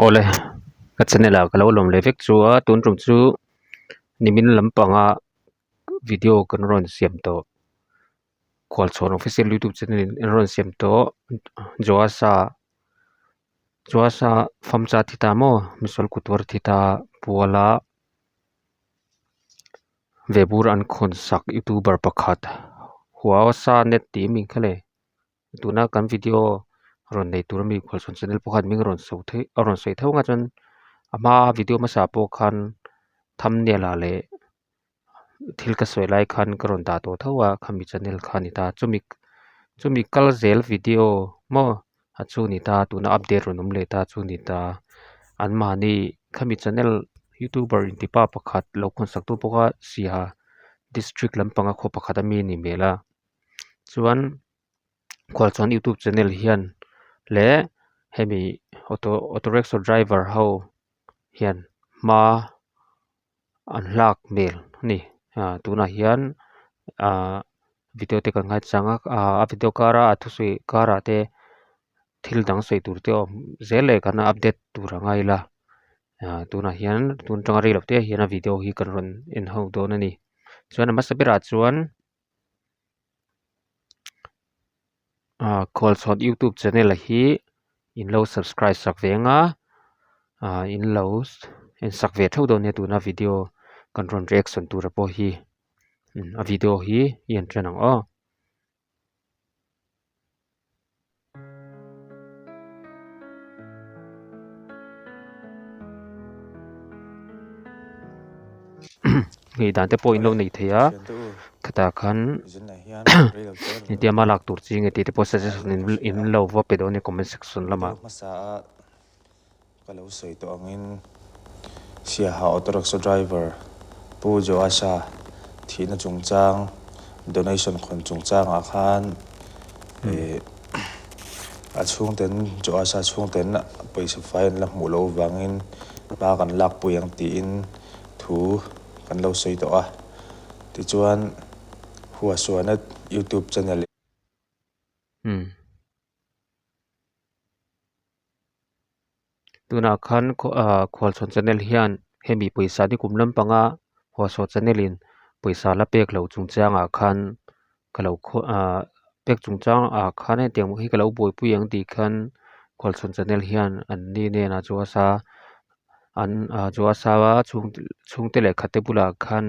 Awle ka channel ah ka lo lawm leh vek chu a tun tum chu nimin lampanga video kan rawn siam tawh khualchhawn official youtube channel in an rawn siam tawh Joasa Joasa famcha thi ta maw misual kut tuar thi ta puala vebur an khawn sak youtuber pakhat huasa net tih a mi kha le. Tuna kan video rawn nei tur ami khualchhawn channel pawh khan hming a rawn sawi theih a rawn sawi tho ang a chuan a hma video hmasa pawh khan thumbnail ah leh thil ka sawi lai khan ka rawn dah tawh tho a khami channel kha a ni ta chumi chumi kal zel video maw a chu a ni ta tuna update rawn awm leh ta chu a ni ta anmahni khami channel youtuber intipa pakhat lo khawn sak tu pawh kha Siaha district lampanga khaw pakhat ami a nih hmel a. Chuan khualchhawn youtube channel hian leh hemi auto auto rickshaw driver ho hian hma an hlak hmel a ni ah tunah hian ah video te kan ngaichang a ah a video kara a thusawi karah te thil dang sawi tur te a awm zel leh kan update tur a ngai la ah tunah hian tun atanga rei loh te hian a video hi kan rawn en ho dawn a ni chuan a hmasa berah chuan. Ah khualchhawn youtube channel hi in lo subscribe sak ve ang a ah in lo en sak ve theuh dawn nia tuna video kan rawn reaction tura pawh hi a video hi i en tan ang aw. Ngei dan te pawh in lo nei thei a khatah khan engtia hma lak tur chi nge tih te pawh suggestion in lo va pe dawn nia comment section lamah. Ka lo sawi tawh angin Siaha Auto Rickshaw Driver Pu Joasha thihna chungchang donation khawn chungchangah khan a chhungten Joasha chhungten pawisa fai an la hmuh loh avangin hma kan lakpui ang tiin thu kan lo sawi tawh a. Tichuan Huasuana YouTube channel. Tunah khan ah khualchhawn channel hian hemi pawisa ni kum lampanga huasaw channel in pawisa la pek loh chungchangah khan ka lo khaw ah pek chungchang ah khan hetiang hi ka lo buaipui ang tih khan khualchhawn channel hian an ni hnenah chuasa an ah chuasa chhung chhungte leh khat te bulah khan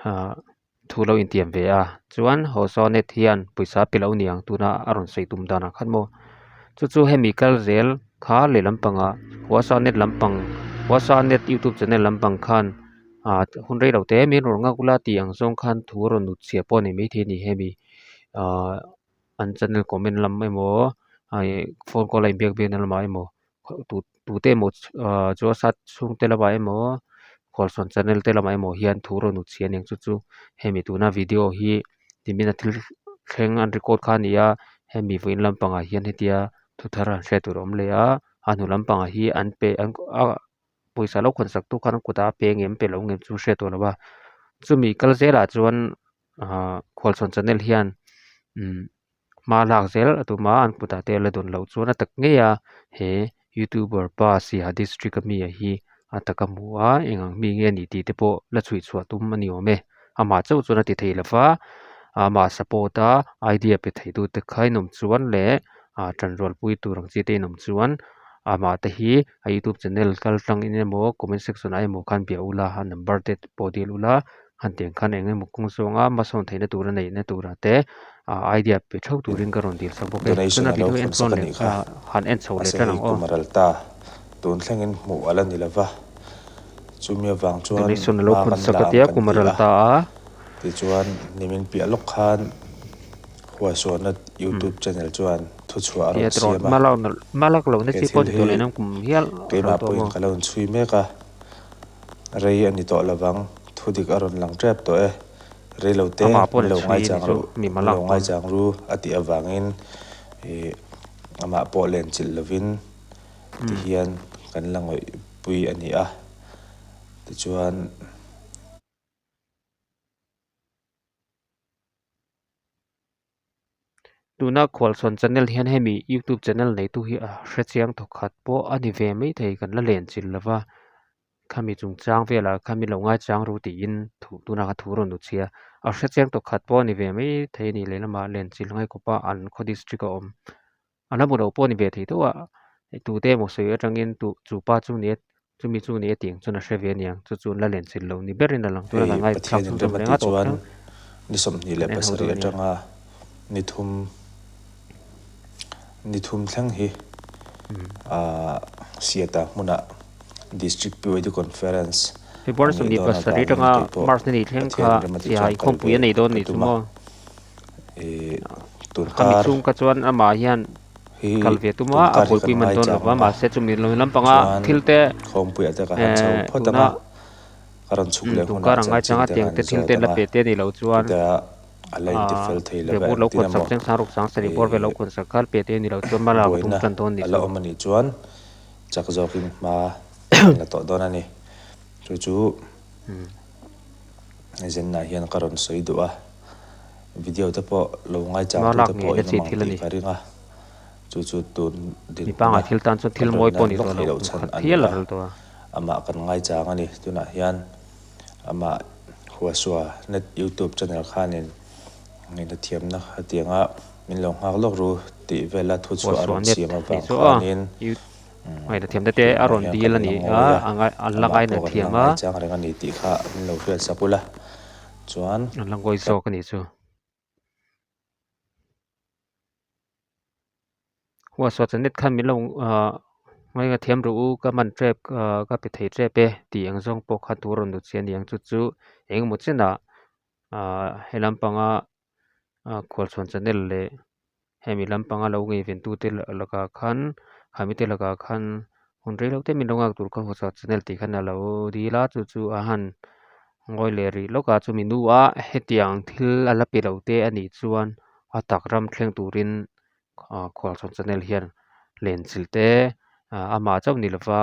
ah. Thu lo intiam ve a, chuan Hosanet hian pawisa pe lo niang tuna a rawn sawi tum danah khan maw. Chu chu hemi kal zel kha leh lampangah Hosanet lampang Hosanet youtube channel lampang khan ah hun rei lo te min rawn nghak ula tih ang zawng khan thu a rawn nut chhiah pawh a ni maithei a ni hemi ah an channel comment lam emaw phone call a inbiak biakna lamah emaw. Tute emaw ah Joasa chhungte lamah emaw Khualsawn channel te lamah emaw hian thu rawn ut chhiah a niang chu chu hemi tuna video hi nimin a thil thleng an record kha a ni a hemi vawiin lampangah hian hetia thu thar an hriat tur a awm leh a a hnu lampangah hi an pe an a pawisa lo khawn sak tu khan an kutah a pe ngem pe lo ngem chu hriat tawh lo a chumi kal zelah chuan ah Khualsawn channel hian umm. Hma lak zel a tum a an kutah te la dawn loh chuan a tak ngei a he youtuber pa Siaha district a mi a hi a tak a hmu a eng ang mi nge a nih tih te pawh la chhuih chhuah tum a ni awm e amah chauh chuan a ti thei lo va amah support a idea pe thei tu te kha in awm chuan leh ah tanrual pui tur ang chi te in awm chuan amah te hi a youtube channel kal tlang in emaw comment section ah emaw khan bia ula a number te pawh dil ula. Han tiang khan eng emaw kawng zawnga hmasawn theihna tur a neihna turah te ah idea pe theuh turin ka rawn dil sak bawk e. Donation Chuna a lo video en khawn sak tlawn a leh nih kha. ah han en chho leh Mahse tlan hei ang aw. kum a ral ta. Tun thlengin hmuh a la ni lo va. Chumi avang chuan Donation a lo hma khawn kan sak la a ang tia kan kum a ti ral a. ta a. Tichuan nimin piah lawk khan Huaisuana YouTube channel chuan thuchhuah a Tia rawn tirawn siam a. hma lak hma lak lohna He chi pawh thil ni tawh hi leh nang kum hial a ral keimah tawh pawhin maw. ka lo inchhui mek a. Rei a ni tawh lovang, thu dik a rawn lang tep tawh e. Rei lo te Amah pawn min a lo chhui a ni ngaichang chu, ru, mi min lo malak pawn. ngaichang ru a tih avangin ih amah pawh len chilh lovin tihian kan la ngawihpui a ni a. Tichuan. Tuna Khualchhawn channel hian hemi youtube channel neitu hi a hrechiang thawkhat pawh a ni ve maithei kan la len chilh lova khami chungchang velah khan min lo ngaichang ru tiin thu tunah khan thu rawn nu chhia a hrechiang thawkhat pawh a ni ve maithei a ni lehlamah len chilh ngai khawpa an khaw district a awm a la hmu lo pawh a ni ve thei tho a tute emaw sawi atangin tu chu pa chu ni e chumi chu ni e tih ang chuan a hre ve aniang chu chu an la len chilh lo ni berin a lang tuna Hei kan ngaithla Pathianin chhunzawm rem a reng tih a tawp chuan thleng ni sawmhnih kan leh en ho pasarih dawn nia. atanga ni thum ni thum thleng hi aah Siata hmunah District PYD Conference a February nih sawmhnih dawn pasarih avangin atanga kei pawh March ni nih thleng kha Pathianin rem a tih Siaha chuan kal inkhawmpui ve a nei dawn ka nih chu tum a. maw? Ih Khami tunkar chhung kha chuan amah hian hi kal ve tum a, a tunkar hi kan buaipui man dawn ngaichang lova ang a, mahse chumi lo lampanga chuan thil te khawmpuiah te ka han chho eh phawt ang tuna a, ka rawn chhuk leh hunah tunkar ang chanchin ngaichanga te tiang kan te thil zawt te ang la a, pe te a nih loh chuan chutia a la ah intifel thei lova vebur lo engtin khawn sak emaw cheng sang ruk sang sarih bawr vel lo ih khawn sak kha pe te a nih loh chuan hma lak a tum buaina tan dawn a nih la chu. awm a nih chuan chak zawkin hma kan la tawh dawn a ni. Chu chu Zenna hian ka rawn sawi duh a, video te pawh lo Hma ngaichangtu lak te ngei pawh na in chi awm ang thil a tih ni. ka ring a, chu chu tun Mi dinhmuna pangngai thil tan chuan kan thil rawn mawi pawh lan ni vak tawh theih lo, loh kum chhan khat a ni hial a a, ral tawh a. amah kan ngaichang a ni. Tunah hian amah Huasua net youtube channel khanin ngaihna thiamna hetianga min lo nghak lawk ru tih vela thuchhuah a Huasua rawn net siam nih avang chu aw, khanin Ngaihna thiam te te Tunah a rawn hian dil kan a la ni ngawi a, a, a ngai an la amah ngaina pawh kan la thiam a. ngaichang reng a ni tih kha min lo hriat sak ula chuan An la ngawi zawk a nih chu. Huasaw chanet khan min lo ah ngaina thiam rawh u ka man tep ah ka pe thei tep e tih ang zawng pawh kha tur a rawn lut si a ni ang chu chu engemaw chenah ah he lampanga ah khualchhuan channel leh hemi lampanga lo ngeiven tute lakah khan hamite lakah khan hun rei lo te min lo nghak tur kha hawsa channel tih khan a lo dil a chu chu a han ngawi leh rih lawk a chumi hnuah hetiang thil a la pe lo te a nih chuan a tak ram thleng turin ah khualchhawn channel hian len chilh te ah amah chauh ni lova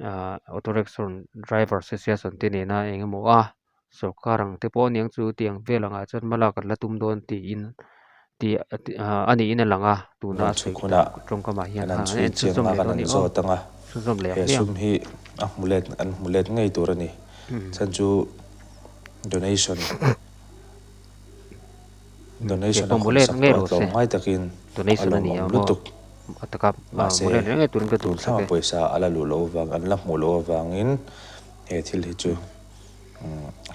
ah auto rickshaw driver association te nena eng emaw a sawrkar ang te pawh aniang chu tiang vel angah chuan hma lak an la tum dawn tiin tih a niin a lang a tuna Rawn a chhuk sawi hunah tak tawngkamah hian kan han khan chhui en chiang chhunzawm a leh kan dawn han ni aw zawt ang a chhunzawm leh he ang hmiang. sum hi a hmu let an hmu let ngei tur a ni chhan chu donation Kei Donation a pawh khawn mawle sak ngei tawh a rawh se. tlawm ngai takin a Donation a ni lawmawm a maw lutuk. a taka Mahse, mawle reng ngei turin ka tun duh sak thlanga e. pawisa a la luh loh avang, an la hmuh loh avangin he thil hi chu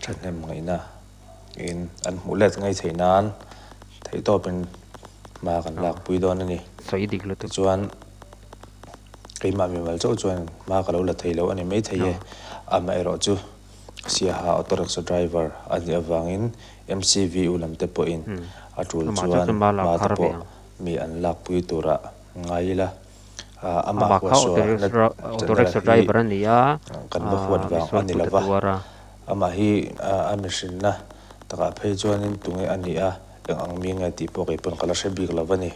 thahnem ngaihna in an hmuh let ngei theih nan theihtawpin hma kan lakpui dawn a ni. Sawi dik lutuk. Tichuan, keimah mimal chauh chuan hma ka lo la thei lo a ni maithei e. Amaherawhchu. Siaha auto rickshaw driver a nih avangin MCVU lam te pawhin a tul chuan hma te pawh mi an lakpui turah ngai ila. Amah Amah kha huatsaw na auto channel rickshaw hi driver a ni a, kan va huat vang a misual ni kut a lova. tuar a. Amah hi a mihrinna takah phei chuanin tunge a nih a, eng ang mi nge tih pawh kei pawn ka la hre bik lo a ni.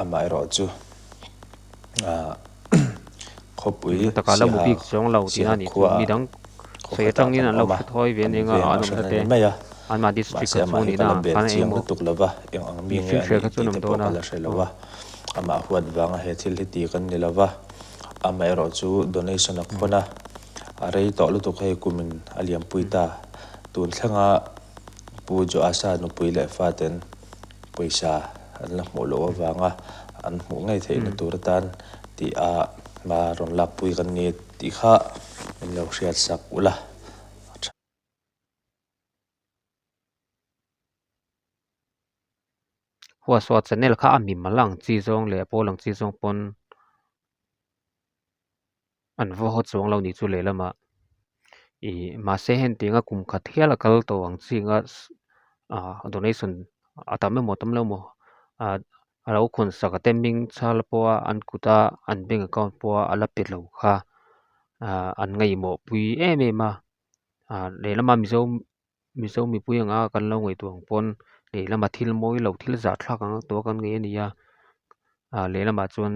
Amah erawh chu Khawpui A takah la mu Siaha bik chuang lo tihna Siaha a nih chu. khuaah Midang sawi khawkhatah atangin kan an lo awm a, hre thawi ve kan aniang a, veng an a awmna hran a te ni mai a. anmah district Mahse kha amah chhung hi ka nihna la ah bel khan chiang engemaw lutuk lo va, eng ang mi nge mihring a hria nih kha chuan tih awm te pawh dawn ka a, la hre lo aw. a. Amah huat vanga he thil hi ti kan ni lo va, amaherawh chu donation a khawn a, a rei tawh lutuk hei kumin a liampui ta. Tun thlenga Pu Joasa nupui leh faten pawisa an la hmuh loh avanga an hmuh ngei theihna tur atan tih a hma rawn lakpui kan ni tih kha min lo hriat sak ula a tha. Huasaw channel kha a mimal ang chi zawng leh a pawl ang chi zawng pawn an va haw chuang lo nih chu lehlamah ih mahse hengtianga kum khat hial a kal tawh ang chi anga ah donation a tam emaw tam lo emaw ah a lo khawn sak a te hming chhal pawha an kut a an bank account pawha a la pe lo kha ah an ngaihmawh pui em em a ah lehlamah mizo mizo mipui anga kan lo ngaihtuah ang pawn lehlamah thil mawi lo thil zahthlak ang tawh kan ngei a ni a ah lehlamah chuan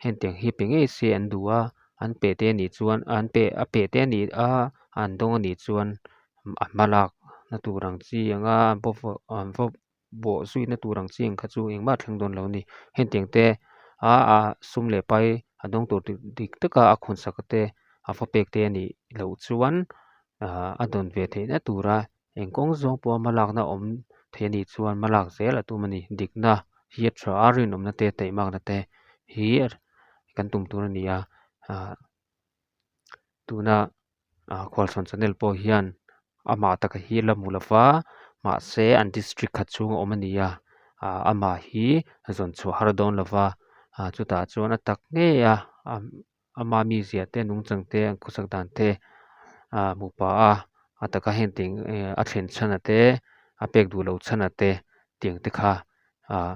hengtiang hi pe ngei se an duh a an pe te anih chuan an pe a pe te anih a an dawng anih chuan a hma lak na tur ang chi anga an an. bawh zuina tur ang chi ang kha chu engmah a thleng dawn lo a ni. Hetiang te a a sum leh pai a dawng tur dik taka a khawnsak te a va pek te a nih loh chuan ah a dawn ve theihna tura eng kawng zawng pawha hmalakna awm thei a nih chuan hmalak zel a tum a ni. Dikna hi a tha a, rinawmna te taihmakna te hi kan tum tur a ni a ah tuna ah khualchhawn channel pawh hian amah taka hi la hmu lova mahse an district khat chhung a awm a ni a ah amah hi zawn chhuah har dawn lova ah chutah chuan a tak ngei a ama mizia te nungchang te an khawsak dan te ah hmuh pah a a taka heng tih a thlen chhan a te a pek duh loh chhan a te tiang te kha ah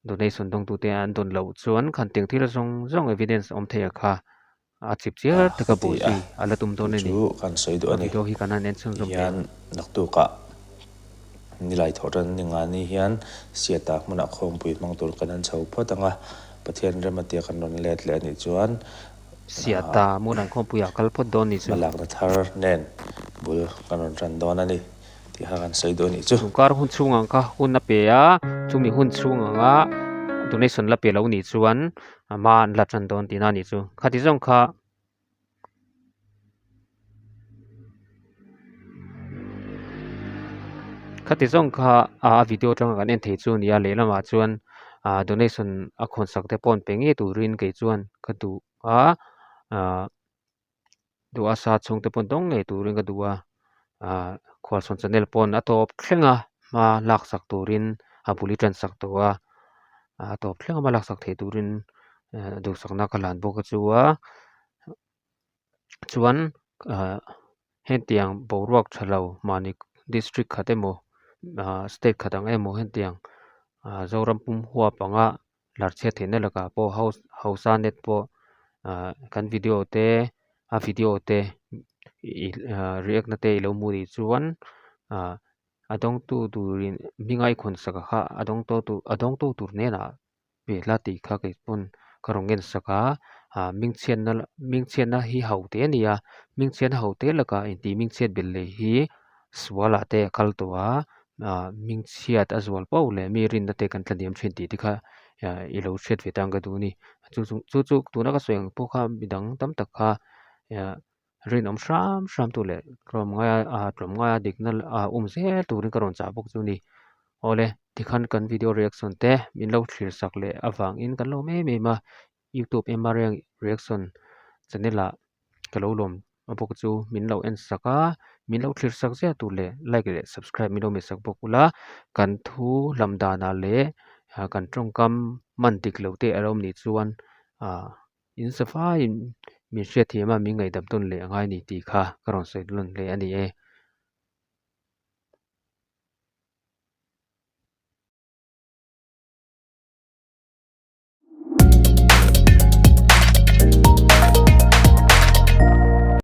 donation dawngtu te an dawn loh chuan khan tiang thil zawng zawng evidence awm thei a kha a chip chiar a taka ti a bawhzui a la tum chu dawn a chu ni kan sawi duh a a ni video hi kan han en chhunzawm teh tihian ang. Naktukah nilai thawh tan ninga ni hian Siata hmunah khawmpui hmang tur kan han chho phawt ang a Pathian rem atia kan rawn let leh a nih chuan Siata hmun an khawmpuiah kal phawt dawn ni chu. Hmalakna thar nen bul kan rawn tan dawn a ni tih kha kan sawi duh a nih chu. Chung kar hun chhung ang kha hun a pe a, chumi hun chhung anga donation la pe lo nih chuan hma an la tan dawn tihna a nih chu. Khati zawng kha. Khati zawng kha a video atanga kan en thei chu a ni a, lehlamah chuan ah donation a khawnsak te pawh an pe ngei turin kei chuan ka duh a ah duh a sa chhung te pawh dawng ngei turin ka duh a ah khualsawn channel paw'n a tawp thleng a hma laksak turin a bul hi tan sak tawh a a tawp thleng a hma laksak thei turin duhsakna ka hlan bawk a chu a. Chuan ah hetiang boruak tha lo mahni district khat emaw ah state khat ang emaw hetiang ah Zoram pum huap anga lar chhiat theihna lakah pawh house hausa net pawh ah kan video te a video te ih ah react na te ilo hmuh nih chuan ah a dawngtu turin hminga i khawn sak kha a dawngtu tur a dawngtu tur hnenah ve hla tih kha kei pawn ka rawn ngen sak a ah hmingchhiatna hmingchhiatna hi ho te a ni a hmingchhiatna ho te lakah intih hmingchhiat belh leh hi sualah te a kal tawh a ah hmingchhiat a zual pauh leh mi rinna te kan tlahniam thin tih te kha ah i lo hriat ve tan ka duh a ni chu chu chu chu tuna ka sawi ang pawh kha midang tam tak kha ah rinawm hram hram tu leh tlawmngaia ah tlawmngaia dikna ah um zel turin ka rawn chah bawk chu a ni. Awle tikhan kan video reaction te min lo thlir sak leh avangin kan lawm em em a youtube mra reaction channel ah ka lo lawm bawk chu min lo en sak a min lo thlir sak ziah tur leh like leh subscribe min lo hmet sak bawk ula kan thu lam danah leh kan tawngkam man dik loh te a lo awm nih chuan ah In safaiin min hriatthiam a, min ngaihdam tawn leh a ngai ni tih kha ka rawn sawi nawn hle a ni e.